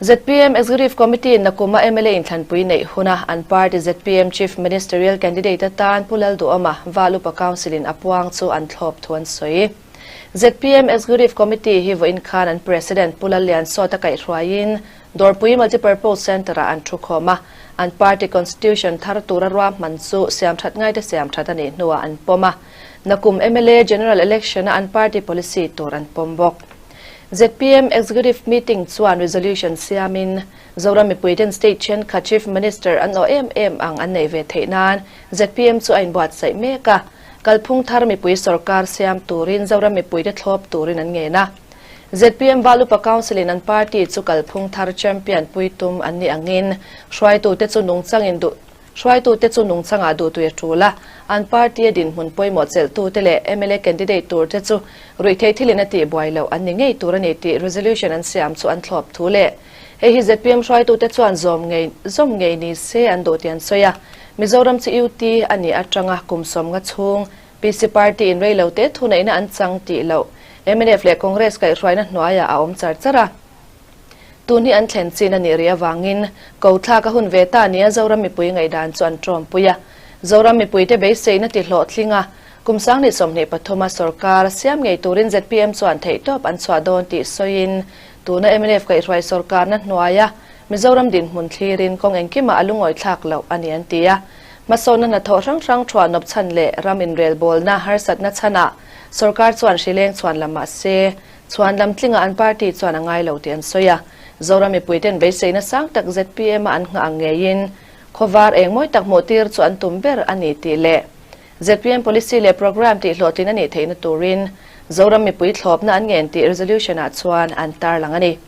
ZPM Executive Committee in nakuma mla inthlanpui neih huna an party zpm Chief Ministerial Candidate atan Pu Lalduhawma Val Upa Council in a puang chu an thlawp thu an sawi. Zpm Executive Committee hi vawiin khan an President Pu Lalliansawta kaihhruaiin Dawrpui Multipurpose Centre-ah an thukhawm a, an party constitution thar tura ruahman chu siamthat ngaite siamthat a nih hnuah an pawm a, nakum mla General Election-a an party policy tur an pawm bawk. Zpm Executive Meeting chuan resolution siamin Zoram mipuiten state thenkhat Chief Minister an awh em em ang an neih ve theih nan zpm chu a inbuatsaih mek a, kalphung thar mipui sorkar siam turin Zoram mipuite thlawp turin an ngen a. Zpm Valupa Council-in an party chu kalphung thar champion puitum an nih angin hruaitute chu nungchangin duh Hruaitute chu nungchangah duhtui a tul a, an party-a dinhmun pawimawh chelhtute leh mla candidate turte chu ruihtheih thilin a tihbuai loh an ni ngei tur a ni tih resolution an siam chu an thlawp thu leh hei hi zpm hruaitute chuan zawm ngei zawm ngei ni se an duh tih an sawi a. Mizoram chu UT a nih atanga kum sawmnga chhung PC party in reilote thuneihna an chang tih loh mnf leh Congress kaihhruaina hnuaiah a awm char char a. Tun hi an thlen chin a nih rih avangin ko thlak a hun ve ta nia Zoram mipui ngaihdan chu an tawmpui a. Zoram mipuite beiseina ti hlawhtling a, kum sangni 23 a sorkar siam ngei turin zpm chuan theihtawp an chhuah dawn tih sawiin tuna mnf kaihhruai sorkarna hnuaia Mizoram dinhmun thlirin kawng engkimah a lungawi thlak loh a ni an ti a. Hmasawnna hnathawh hrang hrang thuah nawp chhan leh ram inrelbawlna harsatna chhanah sorkar chuan hrileng chhuan la mah se Chhuan lam tlingah an party chuan a ngai lo tih an sawi a. Zoram mipuiten beiseina sang tak zpm a an nghah ang ngeiin khawvar eng mawi tak hmuh tir chu an tum ber a ni tih leh zpm policy leh programme tih hlawhtlin a nih theihna turin Zoram mipui thlawpna an ngen tih resolution ah chuan an tarlang a ni.